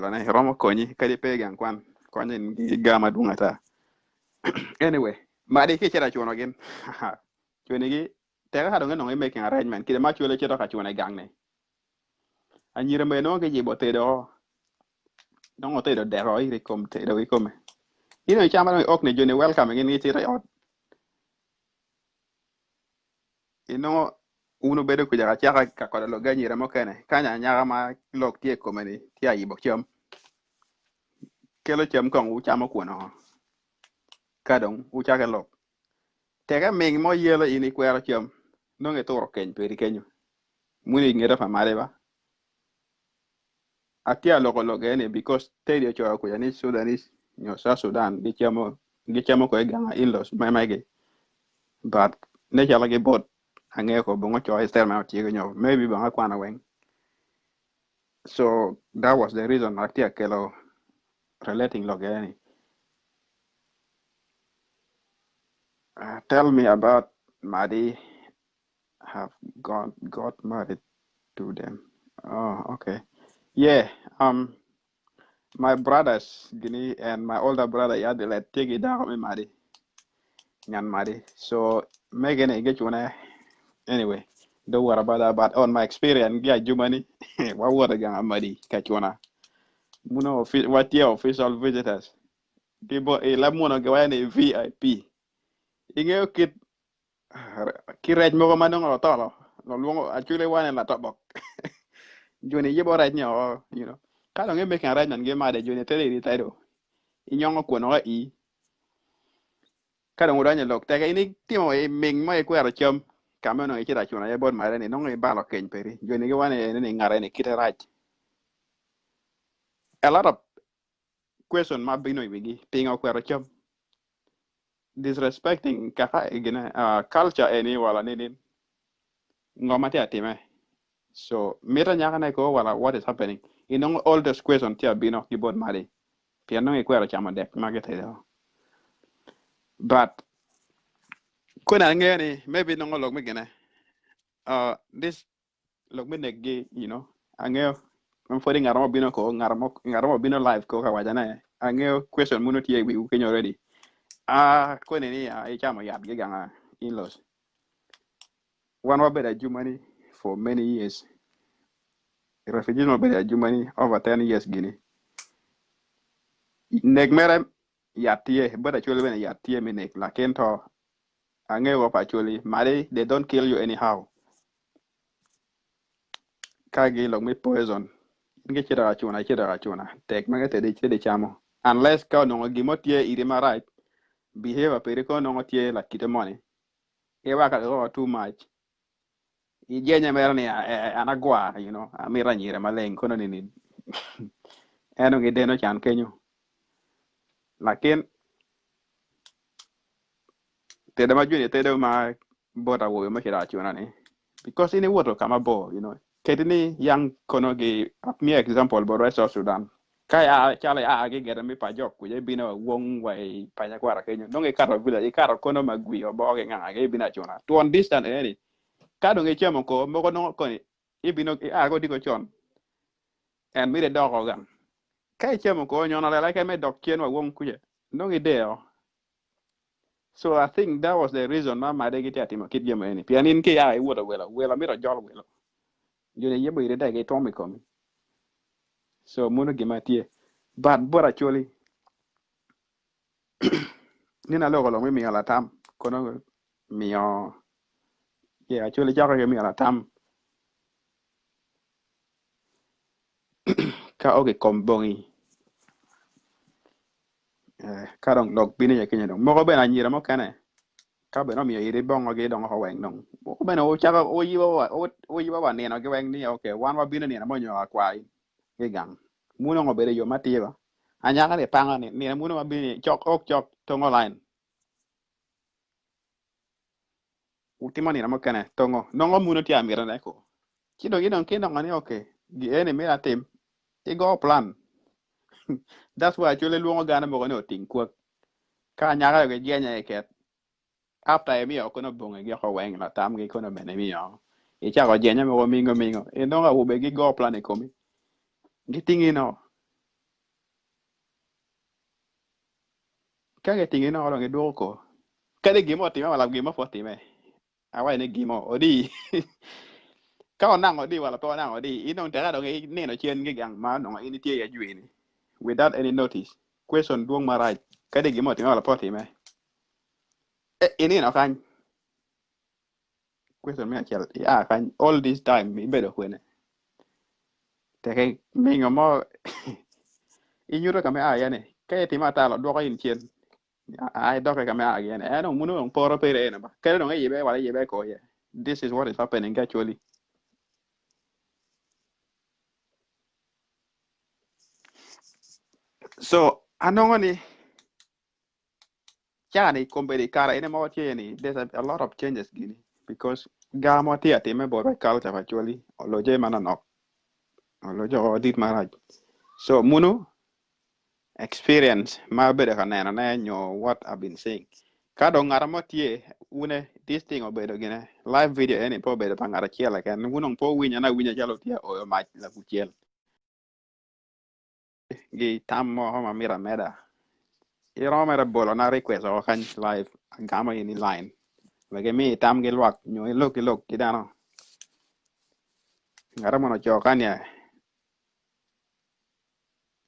kelone romo konyi kadi pe i gang kwan konyo in ki ga madwong ata. Anyway, madi ki icito acuno gin cuni gi teke ka dong inongo i making arrangement kede ma cwale cito ka cuno i gang ni anyira bene nongo giyibo tedo o nongo otedo dek o iri kom tedo kikome in dong icamo dong iok ni joni welcome gin gicito i ot Inongo wun wubedo kwija kacaka ka kodo lok ki anyira mukene, kany anyaka ma lok tye i kome-ni tye ayibo cam. Kelo cam kong wucamo kwon oo, ka dong wucako lok. Teke ming mo yelo in ikwero cam, nongo ituro keny piri kenyo. Muni ingete pa made ba? Atye aloko lok eni because Teddy ocoyo kuca ni Sudanese nyo South Sudan gicamo gicamo ko i gang in-laws me megi but ne calo gi bot angeyo ko bongo coyo i statement otye nyo maybe bongo akwana weng so that was the reason atye akelo relating lok eni. Tell me about Madi have got got married to them. Oh, okay. Yeah, um, my brothers gini and my older brother ya de let tye ki dako me madi nyan madi. So megene gicune anyway. Don't worry about that. But on my experience, gi ajumani wawoto gang amadi ka cuna. Muno watye official visitors. Gibo i leb muno giwaco ni VIP. Ingeyo kit Ki rec mogo ma nongo otolo, lwongo acwele wane latobok. Joni yibo rec ni oo, you know. Ka dong i-making arrangement gi made, joni telo iri tedo. Inyongo kwon oko i. Ka dong wudonyo i lok teke, in itimo i ming mo ikwero cam ka ma onongo icito acuno aye bot made ni nongo ibalo keny peri. Joni giwane ene ni ngat eni kite rac. A lot of question ma bino i wigi, pingo kwero cam? Disrespecting kaka gine culture eni wala ninin ngo ma tye atime so mito nyaka ne ko wala what is happening inongo all those question tye abino ki bot mali pien nongo ikwero camo dek ma gitedo but koni angeyo ni maybe nongo lok me gine this Lok me nekgi, you know, angeyo ma pwod ngat mo bino ko, ngat mo, ngat mo bino live ko ka waco ne, angeyo question muno tye i wiwu kenyo already. Ah, koni ni ah, icamo yat gi ganga in-laws. Wan wabedo ajumani for many years. Refugees ma obedo ajumani over 10 years gini. Nek mere yat tye, bot Acholi bene yat tye me nek, lakin to angeyo wa pa Acholi, madi they don't kill you anyhow. Ka gi lok me poison in ki cito acuna icito acuna tek ma gitedi icito icamo unless ka onongo gin mo tye iri marac behavior piri ka onongo tye lakite moni iwako aloko too much ijenye mere ni an agwar you know amito anyira maleng kono nini en dong ideno can kenyo lakin Tedo ma joni tedo ma bot awobe ma cito acuna ni because in iwoto ka mabor you know keti ni yang kono gi miyo example bot wa i South Sudan ka ia calo ia ki gete me pajok kuca ibino wong wa i Panyakwara kenyo nongo ikato village ikato kono magwi oboo ki nganga ki ibino acuna twon distance eni ka dong icamo ko mogo nongo koni ibino ia ki odiko con en mito idoko gang ka icamo ko nyono lela keken me dok cen wa wong kuca nongo ideo So I think that was the reason ma made gitye ka timo kit jami eni. Pien in ki ya iwoto welo, welo mito jol welo. Joni yebo iri dek itwomo i komi. So munu gima tye. But bot Acholi, nino aloko lok me miyo latam, kono miyo, yeah, Acholi cako ki miyo latam ka o ki kom bongi. Ka dong lok bino iye kenyo dong moko bene anyira mukene ka bene omiyo iri bongogi dong oko weng dong moko bene wucako wuyibo wa ninogi weng ni ok wan wabino nino mo nyo akwai ki gang muno onongo obedo yo matir ba anyaka ni pango ni nino muno mabino ni cok ok cok tongo line wutimo nino mukene tongo nongo muno tye amitone ko ci dong in dong kinongo ni ok gi eni myero atim igo plan That's why actually lwongo gana mogo ni oting kwok. Ka anyaka yo gijenye i ket after imiyo kono bongi gi oko weng latam gi kono bene imiyo icako jenye mogo mingo mingo inongo awobe gigo plan i komi gitingi no. Ka gitingi nongo dong idwoko ko. Kadi gin mo otime wala gin mo pe otime. Awaco ni gin mo odi. Ka onango odi wala pe onango odi, in dong teka dong inino cen ki gang ma onongo in itye iye jwi ni without any notice. Question dwong marac. Kadi gin mo otime wala pe otime. Eh, inino kany. Question me acel, ia kany all this time ibedo kwene? Teke mingo mo inyuto ka me a iye ni ka itimo atalo dwoko in cen. Ai doke ka me a iye ni. En dong muno dong poro pire eno ba. Kadi dong iyibe wala iyibe ko iye. This is what is happening actually. So anongo ni Cani kombeddi kare ene ma watye ni there's a, a lot of changes gini because gar ma tye atime bot wa culture pa Acholi oloje manonok oloje o dit marac so munu experience ma abedo ka neno ne nyo what I've been seeing ka dong ngat mo tye une this thing obedo gine live video eni pe obedo pa ngat acel keken wun dong pe wuwinyo ane awinya calo tye oyo mac lakucel gi tam mo ma mito ameda. Iromo mere bolo na request oko kany live agamo in i line wek imi tam gi lwak nyo ilok ki lok ki dano. Ngat mono oco kany ye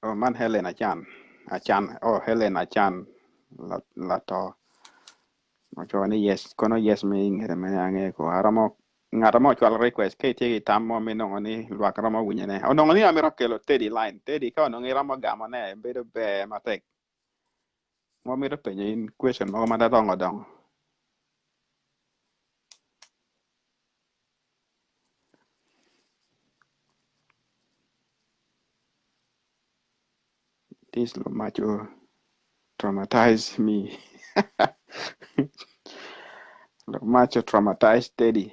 oh man Helen Achan Achan oh Helen Achan la lato oco ni yes kono yes me ingete mene ange ko aromo Ngat mo ocwalo request ka itye ki tam mo ma inongo ni lwak romo winyo ne. Onongo ni amito kelo Teddy line. Teddy ka onongo iromo gamo ne bedo ber matek. Wamito penyo in question mogo ma dongo dongo. This Lomacho traumatized me. Lomacho traumatized Teddy.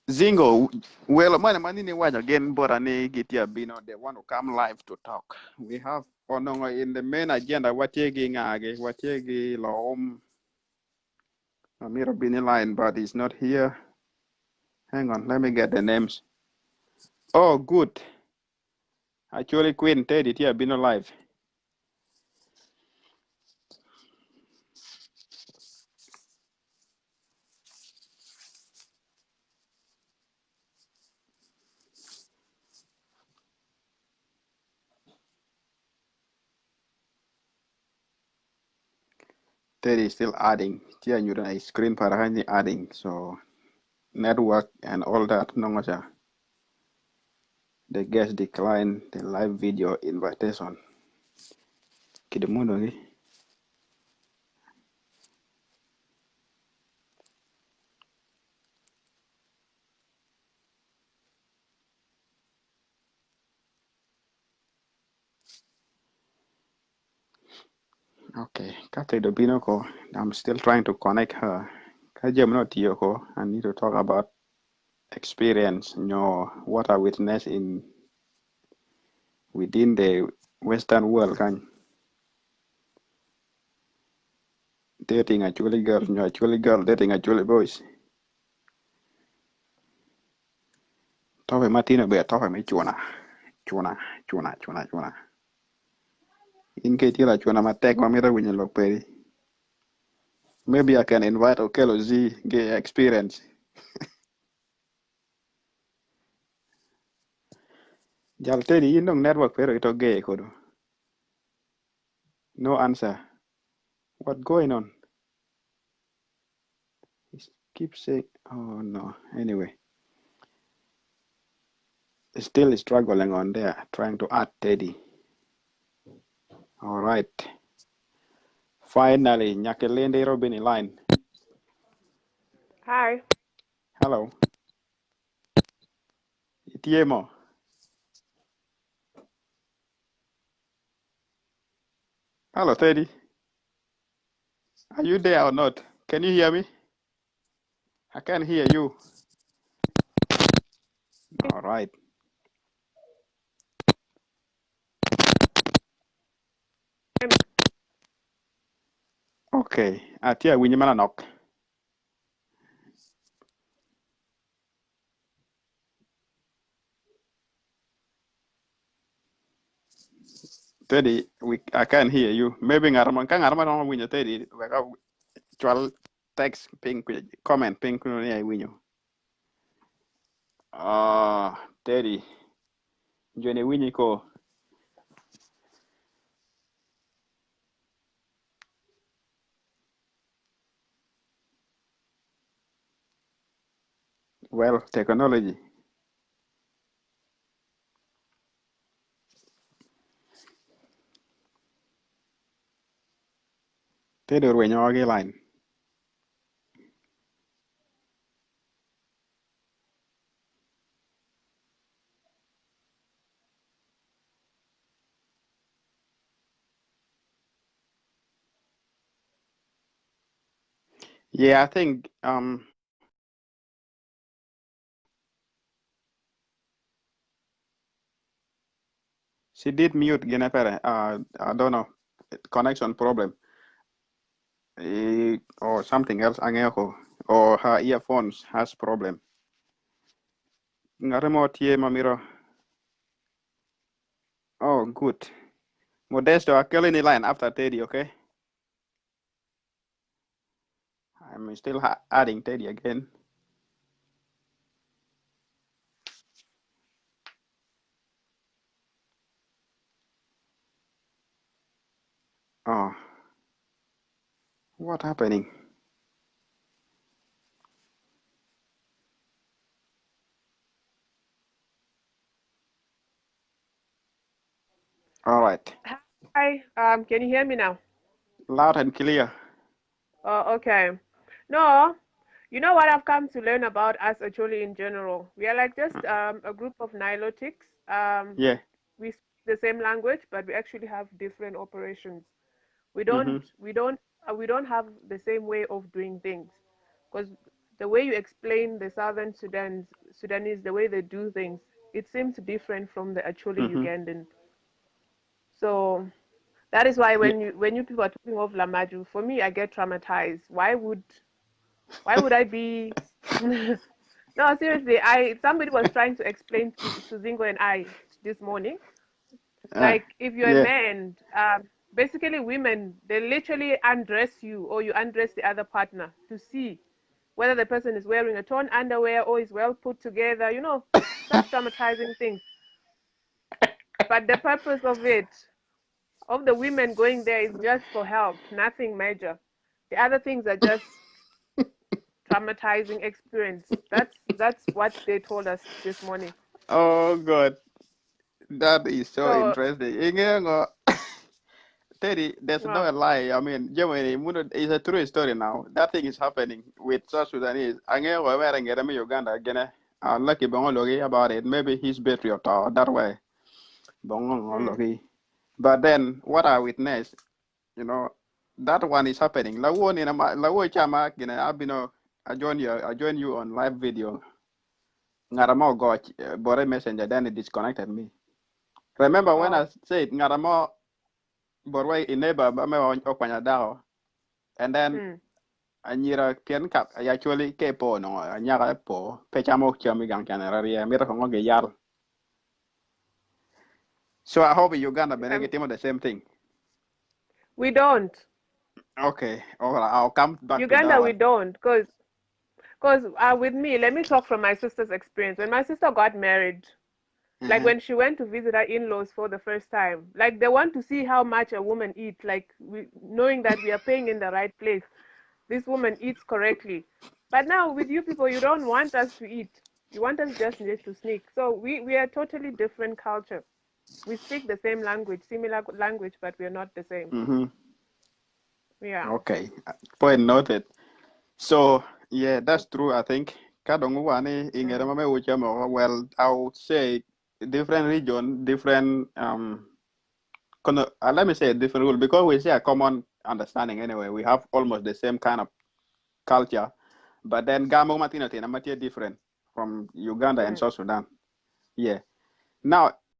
Zingo, welo moni ma nini iwaco gin bota ni gitye abino, they want to come live to talk. We have onongo in the main agenda watye gi ngagi, watye gi Loum. Amito bini line but he's not here. Hang on, let me get the names. Oh, good. Actually, Queen Teddy tye abino live. Teddy is still adding. Tye anyuto i screen para kany ni adding. So network and all that nongo ca. The guest declined the live video invitation. Kidimuno gi. Okay, ka Teddy obino ko, I'm still trying to connect her. Ka jami no otiyo ko, I need to talk about experience nyo what I witnessed in within the western world kany. Dating Acholi girls nyo Acholi girl dating Acholi boys. Topic ma tino obedo topic me cuna, cuna, cuna, cuna, cuna. In ka itye lacuna matek ma mito winyo lok pedi, maybe I can invite Okello Z gi experience. Jal Teddy, in dong network peri ito gay kodo. No answer. What going on? He keep saying, oh no. Anyway, still struggling on there, trying to add Teddy. All right. Finally, Nyakelende Robin in line. Hi. Hello. Itye mo. Hello, Teddy. Are you there or not? Can you hear me? I can't hear you. All right. Okay. Atye awinyo manok. Teddy, we, I can't hear you. Maybe ngat mo ka ngat mo romo winyo Teddy, wek cwal text piny comment piny kuno ni awinyo. Ah, Teddy, joni winyi ko. Well, technology. Teddy orwenyo woko ki i line. Yeah, I think she did mute gine pere. I don't know, connection problem or something else angeyo ko or her earphones has problem. Ngate mo tye ma mito. Oh, good. Modesto, akeli ni line after Teddy, okay? I'm still adding Teddy again. Oh, what happening? All right. Hi, can you hear me now? Loud and clear. Oh, okay. No, you know what I've come to learn about us actually in general? We are like just a group of Nilotics. Yeah. We speak the same language, but we actually have different operations. We don't we don't we don't have the same way of doing things, because the way you explain the Southern Sudanese, the way they do things, it seems different from the Acholi Ugandan. So that is why when you people are talking of Lamaju, for me, I get traumatized. Why would I be? No, seriously, I somebody was trying to explain to Zingo and I this morning. Like if you're a man, basically women, they literally undress you or you undress the other partner to see whether the person is wearing a torn underwear or is well put together, such traumatizing things. But the purpose of it, of the women going there, is just for help, nothing major. The other things are just traumatizing experience. That's what they told us this morning. Oh God, that is so So, interesting. Inge Teddy, there's no well, lie. I mean, Germany, it's a true story now. That thing is happening with South Sudanese. Ange wa wera ngere mi Uganda gene. Lucky bongo logi about it. Maybe he's patriot or that way. Bongo logi. But then what I witnessed, that one is happening. Lawo ni nama lawo chama gine abino I join you on live video. Ngaramo got bore messenger, then it disconnected me. Remember when I said ngaramo borwe in neighbor ba me okwanya dao and then anyira pien kap actually ke po no anyara po pe chamo chami gang chana ria mira ko ngoge yar. So I hope Uganda bene timo the same thing. We don't. Okay, all right, I'll come back to Uganda, that we one. don't, because with me, let me talk from my sister's experience. When my sister got married, like when she went to visit her in-laws for the first time, like they want to see how much a woman eats, like we, knowing that we are paying in the right place. This woman eats correctly. But now with you people, you don't want us to eat. You want us just to sneak. So we are totally different culture. We speak the same language, similar language, but we are not the same. Yeah. Okay, point noted. So yeah, that's true. I think kadongu wani ingere mame uche mo. Well, I would say different region, different let me say different rule because we share a common understanding anyway. We have almost the same kind of culture, but then Gamo Matino Tina different from Uganda and South Sudan. Yeah. Now,